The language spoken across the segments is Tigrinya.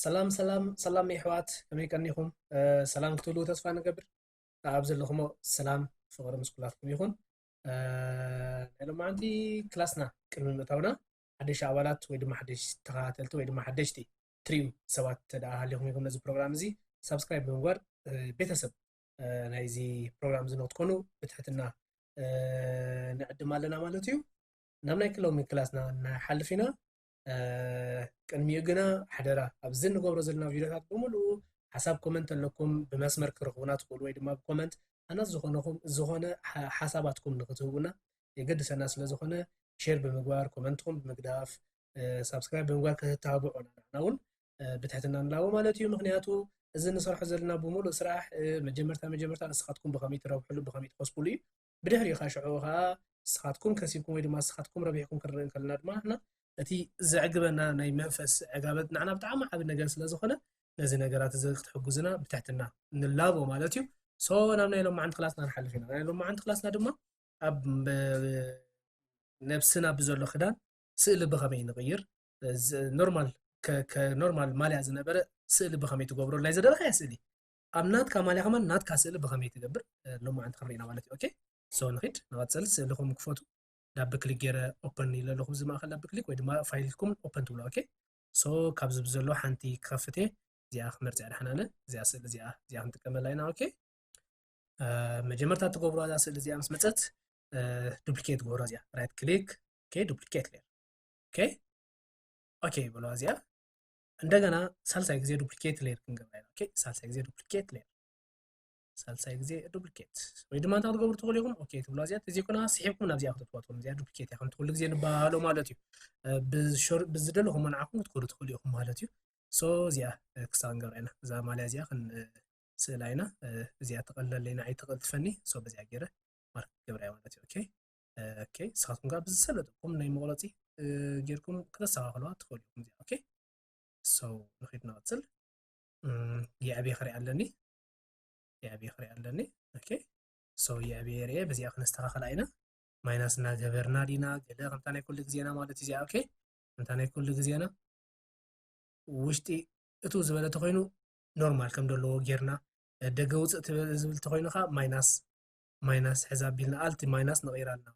ሰላም ሰላም ሰላም የሕዋት፣ ከመይ ቀኒኹም? ሰላም ክትብሉ ተስፋ ንገብር። ኣብ ዘለኹሞ ሰላም ፍቕሪ ምስ ኩላትኩም ይኹን። ናይ ሎማዓንቲ ክላስና ቅድሚ ምእታውና ሓደሽቲ ኣባላት ወይ ድማ ሓደሽቲ ተኸታተልቲ ወይ ድማ ሓደሽቲ ትሪኡ ሰባት ተደኣ ሃሊኹም ኢኹም ነዚ ፕሮግራም እዚ ሳብስክራይብ ብምግባር ቤተሰብ ናይዚ ፕሮግራም እዚ ንክትኮኑ ብትሕትና ንዕድም ኣለና ማለት እዩ። ናብ ናይ ክሎሚ ክላስና ንሓልፍ ኢና። ቅድሚኡ ግና ሓደራ ኣብዚ እንገብሮ ዘለና ቪድዮታት ብምሉኡ ሓሳብ ኮመንት ኣለኩም ብመስመር ክረኽቡና ትኽእሉ ወይ ድማ ብኮመንት ኣናስ ዝኾነኹም ዝኾነ ሓሳባትኩም ንክትህቡና የገድሰና ስለ ዝኾነ ሼር ብምግባር ኮመንትኩም ብምግዳፍ ሳብስክራይብ ብምግባር ከተተባብዑና ንሕና እውን ብትሕትና ንላቦ ማለት እዩ። ምክንያቱ እዚ ንሰርሖ ዘለና ብምሉእ ስራሕ መጀመርታ መጀመርታ ንስኻትኩም ብኸመይ ትረብሕሉ ብኸመይ ትኸስብሉ እዩ። ብድሕሪኡ ከዓ ሽዑ ከዓ ንስኻትኩም ከሲብኩም ወይ ድማ ንስኻትኩም ረቢሕኩም ክንርኢ እንከለና ድማ ንሕና እቲ ዘዕግበና ናይ መንፈስ ዕጋበት ንዓና ብጣዕሚ ዓቢ ነገር ስለ ዝኾነ ነዚ ነገራት እዚ ክትሕግዙና ብትሕትና ንላቦ ማለት እዩ። ሶ ናብ ናይ ሎማዓንቲ ክላስና ንሓልፍ ኢና። ናይ ሎማዓንቲ ክላስና ድማ ኣብ ነብስና ብዘሎ ክዳን ስእሊ ብኸመይ ንቕይር፣ ኖርማል ኖርማል ማልያ ዝነበረ ስእሊ ብኸመይ ትገብሮ ናይ ዝደለኻያ ስእሊ ኣብ ናትካ ማልያ ከማን ናትካ ስእሊ ብኸመይ ትገብር ሎማዓንቲ ክንርኢ ኢና ማለት እዩ። ኦኬ ሶ ንኺድ ንቐፅል። ስእልኹም ክፈቱ ዳብል ክሊክ ገይረ ኦፐን ኢለ ኣለኹ እዚ ማእኸል ዳብል ክሊክ ወይ ድማ ፋይልኩም ኦፐን ትብሎ። ኦኬ ሶ ካብዚ ብዘሎ ሓንቲ ክኸፍት እየ። እዚኣ ክመርፅ እያ ድሓን ኣነ እዚኣ ስእሊ እዚኣ እዚኣ ክንጥቀመላ ኢና። ኦኬ መጀመርታ ትገብሮ እዛ ስእሊ እዚኣ ምስ መፀት ዱፕሊኬት ትገብሮ እዚኣ ራይት ክሊክ ኦኬ ዱፕሊኬት ሌየር ኦኬ ኦኬ ይበልዋ እዚኣ እንደገና ሳልሳይ ግዜ ዱፕሊኬት ሌየር ክንገብራ ኢና። ኦኬ ሳልሳይ ግዜ ዱፕሊኬት ሌየር ሳልሳይ ግዜ ዱፕሊኬት ወይ ድማ እንታይ ክትገብሩ ትኽእሉ ኢኹም። ኦኬ ትብልዋ እዚኣ ተዘይኮና ስሒብኩም ናብዚኣ ክተትዋ ትኽእሉ እዚኣ ዱፕሊኬት እያ ከምቲ ኩሉ ግዜ ንበሃሎ ማለት እዩ። ብዝደለኹም ንዓኹም ክትገብሩ ትኽእሉ ኢኹም ማለት እዩ። ሶ እዚኣ ክሳብ ክንገብራ ኢና እዛ ማልያ እዚኣ ስእላ ኢና እዚኣ ትቐለለይ ንዓይ ትቐልጥፈኒ ሶ በዚኣ ገይረ ማርክ ክገብራ እያ ማለት እዩ። ኦኬ ኦኬ ንስኻትኩም ከዓ ብዝሰለጠኩም ናይ መቑረፂ ጌርኩም ክተስተኻኽልዋ ትኽእሉ ኢኹም እዚኣ። ኦኬ ሶ ንኺድ ንቐፅል። የዕብየ ክሪኣ ኣለኒ የዕብየ ክሪኣ ኣለኒ። ኦኬ ሶ የዕብየ ርየ በዚኣ ክነስተኻኽላ ኢና። ማይናስ እናገበርና ዲና ገለ ከምታ ናይ ኩሉ ግዜና ማለት እዚኣ። ኦኬ ከምታ ናይ ኩሉ ግዜና ውሽጢ እትው ዝበለ ተኮይኑ ኖርማል ከም ዘለዎ ጌርና ደገ ውፅእ ዝብል ተኮይኑ ከዓ ማይናስ ማይናስ ሕዛ ቢልና ኣልቲ ማይናስ ንቕይራ ኣለና።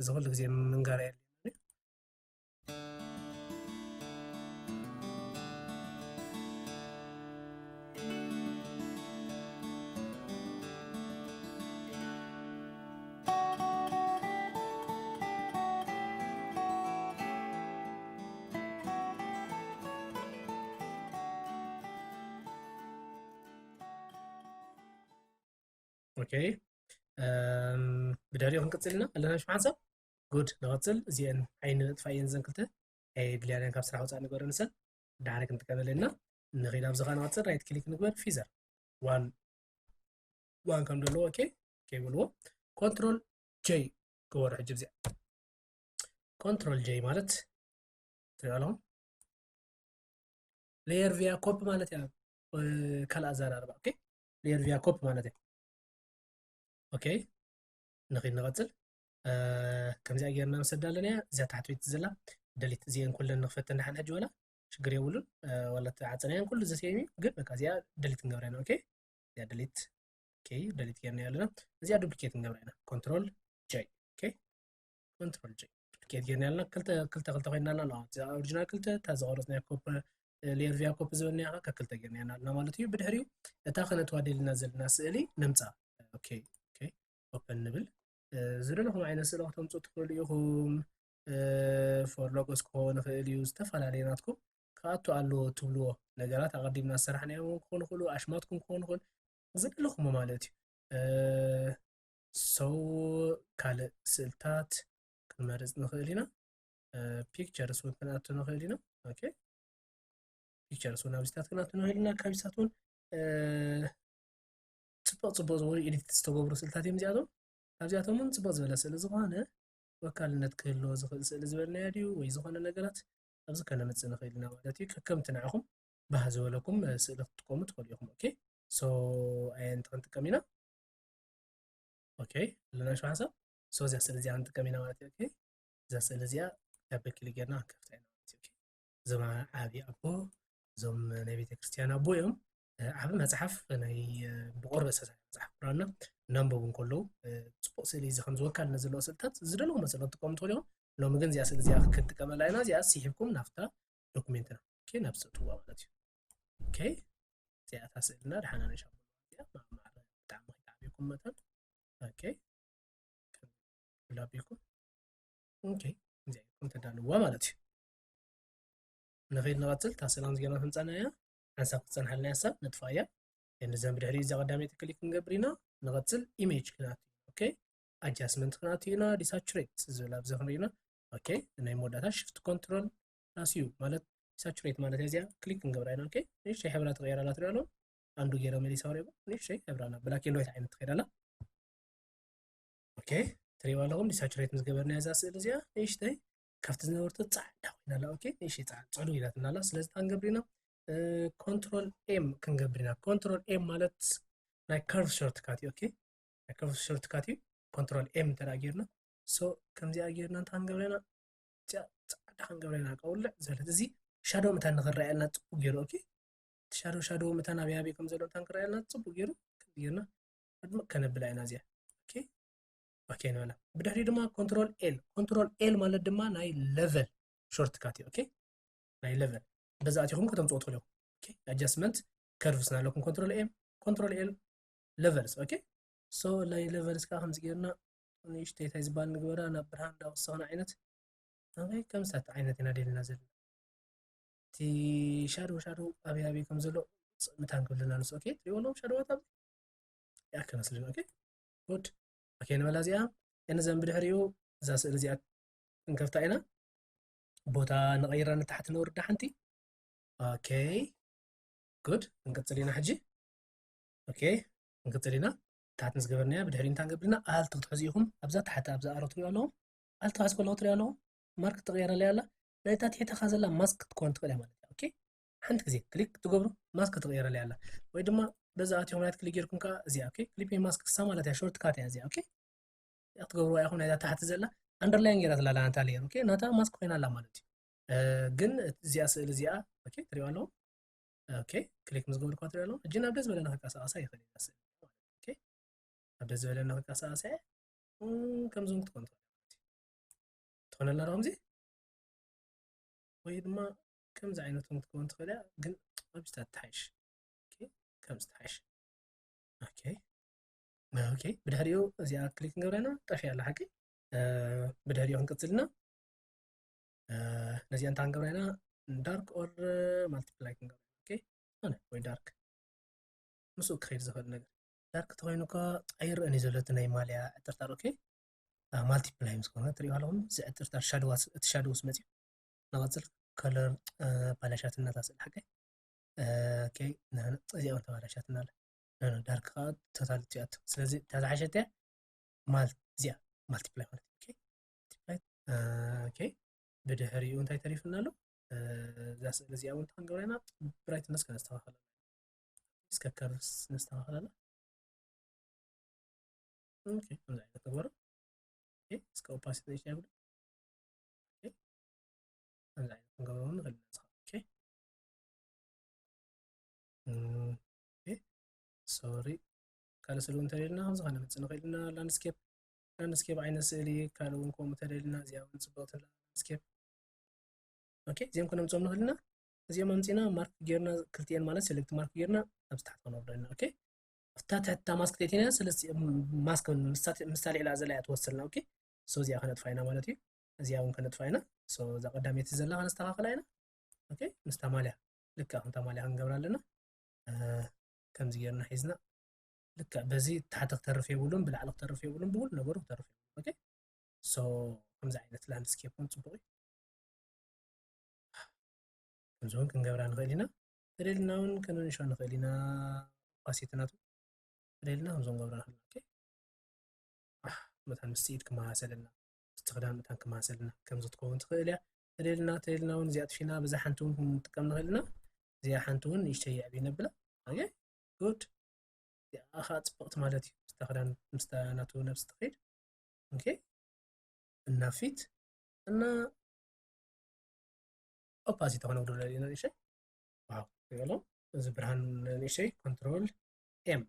እዚ ኩሉ ግዜ ምንጋር የለ ኦኬ ብድሕሪኡ ክንቅፅል ኢና ኣለና ሽሓንሳብ ጉድ ንቐፅል። እዚአን ዓይኒ ነጥፋ እየን ዘን ክልተ ኣየድልያለን ካብ ስራሕ ወፃእ ንገረ ንሰን ዳሕሪ ክንጥቀመለና ንኺድ ኣብዚ ኸዓ ንቐፅል ራይት ክሊክ ንግበር ፊዘር ዋን ዋን ከም ዘለዎ ኦኬ ከይብልዎ ኮንትሮል ጀይ ክበሩ ሕጂ እዚኣ ኮንትሮል ጀይ ማለት ትሪኦ ኣለኹም ሌየር ቪያ ኮፒ ማለት እያ ካልእ ኣዘራርባ ኦኬ ሌየር ቪያ ኮፒ ማለት እያ። ኦኬ ንኺድ ንቐፅል። ከምዚኣ ጌርና ንሰዳ ኣለና እያ እዚኣ ታሕቲ ቤት ዘላ ደሊት እዚአን ኩለን ንኽፈተን ደሓን ሕጂ ወላ ሽግር የብሉን። ወላ ተዓፀናያን ኩሉ ዘሰየም እዩ ግን በቃ እዚኣ ደሊት ንገብራ ኢና። ኦኬ እዚኣ ደሊት ኦኬ ደሊት ጌርና ኣለና እዚኣ ዱፕሊኬት ንገብራ ኢና ኮንትሮል ጀይ ኦኬ ኮንትሮል ጀይ ዱፕሊኬት ጌርና ኣለና ክልተ ክልተ ክልተ ኮይና ኣለና እዚኣ ኦሪጂናል ክልተ እታ ዝቆረፅና ኮፒ ሌየር ቪያ ኮፒ ዝበልና ከክልተ ጌርና ኣለና ማለት እዩ። ብድሕሪኡ እታ ከነተዋደልና ዘለና ስእሊ ነምፃ ኦኬ ኦኬ ኦፐን ንብል ዝደለኹም ዓይነት ስእሊ ክተምፁ ትኽእሉ ኢኹም። ፎር ሎጎስ ክኸውን ይኽእል እዩ ዝተፈላለየ ናትኩም ክኣቱ ኣለዎ ትብልዎ ነገራት ኣቐዲምና ዝሰራሕናዮም ክኾኑ ይኽእሉ ኣሽማትኩም ክኾኑ ይኽእል ዝደለኹሞ ማለት እዩ። ሰው ካልእ ስእልታት ክንመርፅ ንኽእል ኢና። ፒክቸርስ እውን ክንኣቱ ንኽእል ኢና። ኦኬ ፒክቸርስ እውን ኣብዚታት ክንኣቱ ንኽእል ኢና። ካብዚታት እውን ፅቡቕ ፅቡቕ ዝኾኑ ኤዲት ዝተገብሩ ስእልታት እዮም እዚኣቶም። ካብዚኣቶም እውን ፅቡቕ ዝበለ ስእሊ ዝኾነ ወካልነት ክህልዎ ዝኽእል ስእሊ ዝበልናዮ ድዩ ወይ ዝኾነ ነገራት ኣብዚ ከነምፅእ ንኽእል ኢና ማለት እዩ። ከከምቲ ንዓኹም ባህ ዝበለኩም ስእሊ ክትጥቀሙ ትኽእሉ ኢኹም። ኦኬ ሶ ኣየንቲ ክንጥቀም ኢና? ኦኬ ኣለና ሽው ሓሳብ ሶ እዚኣ ስእሊ እዚኣ ክንጥቀም ኢና ማለት እዩ። ኦኬ እዛ ስእሊ እዚኣ ዳብል ክሊክ ጌርና ክንከፍታ ኢና ማለት እዩ። እዞም ዓብዪ ኣቦ እዞም ናይ ቤተክርስትያን ኣቦ እዮም። ዓቢ መጽሓፍ ናይ ብቆርበት ዝተሰርሐ መጽሓፍ ብራና እናንበቡ እንከለዉ ጽቡቅ ስእሊ እዚ ከም ዝወካልና ዘለዎ ስእልታት ዝደለኹ መሰል ክትጥቀሙ ትኽእሉ ኢኹም። ሎሚ ግን እዚኣ ስእሊ እዚኣ ክንጥቀመላ ኢና። እዚኣ ስሒብኩም ናብታ ዶኩሜንትና ናብዚ እትዋ ማለት እዩ። እዚኣ እታ ስእልና ደሓና ንሻ ብጣዕሚ ከይተዓብኩም መጠን ላቢኩም እዚኣ ኢልኩም ተዳልዋ ማለት እዩ። ንኸይድ ንቐጽል። እታ ሰላም ዜና ተምጻና እያ። ሓንሳብ ክትጸንሓልና እያ፣ ሳብ ነጥፋ እያ። እንዘን ብድሕሪ እዛ ቀዳመይቲ ክሊክ ክንገብር ኢና። ንቐጽል። ኢሜጅ ክናት ኦኬ ኣጃስመንት ክናት ኢና። ዲሳቹሬት ዝብል ኣብዚ ክንርኢ ኢና። ኦኬ ናይ መወዳእታ ሽፍት ኮንትሮል ፕላስ ዩ ማለት ዲሳቹሬት ማለት እያ። እዚኣ ክሊክ ክንገብራ ኢና። ኦኬ ንእሽተይ ሕብራ ትቐየር ኣላ ትሪኦ ኣሎ። ኣንዱ ገይረ መሊሳ ወሪቑ ንእሽተይ ሕብራ ኣላ ብላክ ኤንድ ዋይት ዓይነት ትኸይድ ኣላ። ኦኬ ትሪእዋ ኣለኹም። ዲሳቹሬት ምስ ገበርና እዛ ስእሊ እዚኣ ንእሽተይ ካብቲ ዝነበርቶ ጻዕዳ ኮይና ኣላ። ኦኬ ንእሽተይ ጻዕዳ ጽዕዱ ኢላትና ኣላ። ስለዚ እንታይ ክንገብር ኢና? ኮንትሮል ኤም ክንገብር ኢና። ኮንትሮል ኤም ማለት ናይ ከርቭ ሾርትካት እዩ። ኦኬ ናይ ከርቭ ሾርትካት እዩ። ኮንትሮል ኤም እንተ ደኣ ጌርና ሶ ከምዚኣ ጌርና እንታይ ክንገብር ኢና? እዚኣ ጻዕዳ ክንገብር ኢና። ቀውልዕ ዘለት እዚ ሻዶ ምእንታን ንኽረኣየልና ጽቡቅ ገይሩ። ኦኬ እቲ ሻዶ ሻዶ ምእንታን ኣበይ ኣበይ ከም ዘሎ ምእንታን ክረኣየልና ጽቡቅ ገይሩ ከምዚ ጌርና ኣድምቕ ከነብላ ኢና እዚኣ። ኦኬ ኦኬ ንበላ። ብድሕሪኡ ድማ ኮንትሮል ኤል። ኮንትሮል ኤል ማለት ድማ ናይ ለቨል ሾርትካት እዩ። ኦኬ ናይ ለቨል በዚ ኣቲኹም ከተምፅኡ ትኽእሉ ኢኹም። ኦኬ ኣጃስትመንት ከርቭስ ናለኩም ኮንትሮል ኤም ኮንትሮል ኤል ለቨልስ። ኦኬ ሶ ናይ ለቨልስ ከዓ ከምዚ ጌርና ንእሽተይ እንታይ ዝበሃል ንግበራ ናብ ብርሃን እንዳወሰኽና ዓይነት ኦኬ ከምሳት ዓይነት ኢና ደልና ዘለና። እቲ ሻዶ ሻዶ ኣበይ ኣበይ ከም ዘሎ ምታን ክብልና ንስ። ኦኬ ትሪእዎ ኣለኹም ሻዶዋት ኣብዚ ይኣክል መስለኒ። ኦኬ ጉድ ኦኬ ንበላ እዚኣ። እነዘን ብድሕሪኡ እዛ ስእሊ እዚኣ ክንከፍታ ኢና። ቦታ ንቐይራ ንታሕቲ ነውርዳ ሓንቲ። ኦኬ ጉድ ክንቅጽል ኢና ሕጂ። ኦኬ ክንቅጽል ኢና። ታሕቲ ምስ ገበርናያ ብድሕሪ እንታይ ንገብር ኢና? ኣልት ክትሕዙ ኢኹም። ኣብዛ ታሕቲ ኣብዛ ኣሮ ትሪኡ ኣለኹም። ኣልት ክትሕዙ ከለኹ ትሪኡ ኣለኹም። ማርክ ትቕየረለይ ኣላ። ናይታ ትሕተኻ ዘላ ማስክ ክትከውን ትኽእል እያ ማለት እያ። ኦኬ ሓንቲ ግዜ ክሊክ ትገብሩ ማስክ ትቕየረለይ ኣላ። ወይ ድማ በዛ ኣቲኹም ራይት ክሊክ ጌርኩም ከዓ እዚኣ ኦኬ ክሊፕ ማስክ ክሳ ማለት እያ። ሾርት ካት እያ እዚኣ። ኦኬ ክትገብርዋ ኢኹም። ናይዛ ታሕቲ ዘላ ኣንደርላይን ጌራትላ ኣላ ናታ ሌየር። ኦኬ ናታ ማስክ ኮይና ኣላ ማለት እዩ። ግን እዚኣ ስእሊ እዚኣ ኦኬ ትሪእዋ ኣለኹም። ኦኬ ክሊክ ምስ ገበርኩዋ ትሪእዋ ኣለኹም። ሕጂ ናብ ደስ ዝበለና ክንቀሳቐሳ ይኽእል እዩ እዛ ስእሊ። ኦኬ ኣብ ደስ ዝበለና ክንቀሳቐሳ እየ። ከምዚ እውን ክትኮን ትኽእል ትኾነልና ዶ ከምዚ ወይ ድማ ከምዚ ዓይነት እውን ክትኮን ትኽእል እያ። ግን ኣብዚ ትሓይሽ። ኦኬ ከምዚ ትሓይሽ። ኦኬ ኦኬ ብድሕሪኡ እዚኣ ክሊክ ክንገብራ ኢና። ጠፊኣ ኣላ ሓቂ። ብድሕሪኡ ክንቅጽል ኢና። ነዚኣ እንታይ ክንገብራ ኢና? ዳርክ ኦር ማልቲፕላይ ክንገብራ ኢና። ኦኬ ዝኾነ ወይ ዳርክ ምስኡ ክኸይድ ዝኽእል ነገር ዳርክ ተኮይኑ እኮ ኣይረአን እዩ ዘሎ እቲ ናይ ማልያ ዕጥርጣር። ኦኬ ማልቲፕላይ ምስ ኮነ ትሪእዋ ኣለኹም። እዚ ዕጥርጣር ሻድዋ እቲ ሻድውስ መፅዩ ንቐፅል። ከለር ባላሻትና እታ ስእሊ ሓቀይ። ኦኬ እዚኣ እውን ተባላሻትና ኣላ። ዳርክ ከዓ ቶታል እቲኣቶ። ስለዚ እታ ዝሓሸት እያ ማል እዚኣ ማልቲፕላይ ማለት እዩ። ኦኬ ማልቲፕላይ። ኦኬ ብድሕሪኡ እንታይ ተሪፍና ኣሎ? እዛ ስእሊ እዚኣ እውን ክንገብራ ኢና። ብራይትነስ ከነስተኻኸላ እስከ ከርስ ነስተኻኸላላ። ኦኬ ከምዚ ዓይነት ንግበሮ። ኦኬ እስከ ኦፓሲቲ ንእሽተይ ይብሉ። ኦኬ ከምዚ ዓይነት ክንገብሮ እውን ንኽእል ኢና። ኦኬ ሶሪ ካልእ ስእሊ እውን እንተደልና ከምዚ ከነምፅእ ንኽእል ኢና። ላንድስኬፕ ላንድስኬፕ ዓይነት ስእሊ ካልእ እውን ከምኡ እንተደልና እዚኣ እውን ፅብቕቲ ላንድስኬፕ። ኦኬ እዚኦም ከነምፅኦም ንኽእል ኢና። እዚኦም ኣምፂና ማርክ ጌርና ክልቲኤን ማለት ሴሌክት ማርክ ጌርና ኣብዚ ታሕቲ ከነውርዶ ኢና። ኦኬ ኣብታ ትሕታ ማስክ ተእቲና ስለዚ ማስክ ምስታ ልዕላ ዘላ እያ ትወስልና። ኦኬ ሶ እዚኣ ከነጥፋ ኢና ማለት እዩ። እዚኣ እውን ከነጥፋ ኢና። ሶ እዛ ቀዳመይቲ ዘላ ከነስተኻኽላ ኢና። ኦኬ ምስታ ማልያ ልክዕ ከምታ ማልያ ክንገብራ ኣለና። ከምዚ ጌርና ሒዝና ልክዕ በዚ ታሕቲ ክተርፍ የብሉን ብላዕሊ ክተርፍ የብሉን ብኩሉ ነገሩ ክተርፍ የብሉን። ኦኬ ሶ ከምዚ ዓይነት ላንድስኬፕ እውን ፅቡቕ እዩ። ከምዚ እውን ክንገብራ ንኽእል ኢና። ተደልና እውን ከነንሾ ንኽእል ኢና። ኦፓሲቲ ናቱ ተደልና ከምዚ ክንገብራ ንኽእል ኢና። ኦኬ መታን ምስ ኢድ ክመሳሰለና ምስቲ ክዳን መታን ክመሳሰልና ከምዚ ትኸውን ትኽእል እያ። ተደልና ተደልና እውን እዚኣ ኣጥፊና በዛ ሓንቲ እውን ክንጥቀም ንኽእል ኢና። እዚኣ ሓንቲ እውን ንእሽተይ የዕቢ ነብላ። ኦኬ ጉድ እዚኣ ከዓ ፅብቕቲ ማለት እዩ። ምስታ ክዳን ምስታ ናቱ ነብሲ ትኸይድ። ኦኬ እና ፊት እና ኦፓሲቲ ከነጉድሎ ኢና ንእሽተይ። ዋው ይበሎ። እዚ ብርሃን ንእሽተይ control M፣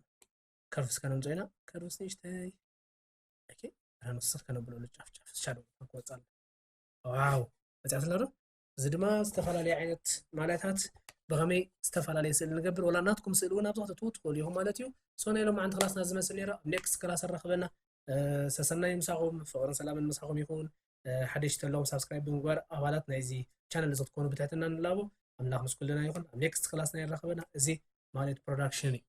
curves ከነምፅኦ ኢና። Curves ንእሽተይ፣ okay፣ ብርሃን ውስኽ ከነብለሉ ጫፍ ጫፍ shadow ክወፅእ ኣሎ። ዋው፣ መፅኣት ኣሎ ዶ? እዚ ድማ ዝተፈላለዩ ዓይነት ማልያታት ብኸመይ ዝተፈላለየ ስእሊ ንገብር፣ ወላ ናትኩም ስእሊ እውን ኣብዚ ከተእትዉ ትኽእሉ ኢኹም ማለት እዩ። So ናይ ሎማዓንቲ ክላስና ዝመስል ነይራ። ኣብ next ክላስ ኣራኽበና። ሰሰናይ ምሳኹም፣ ፍቕርን ሰላምን ምሳኹም ይኹን። ሓደሽቲ ዘለኹም subscribe ብምግባር ኣባላት ናይዚ ቻነል እዚ ክትኮኑ ብትሕትና ንላቦ። ኣምላኽ ምስ ኩልና ይኹን። ኣብ next ክላስና የራኽበና። እዚ ማለት production እዩ።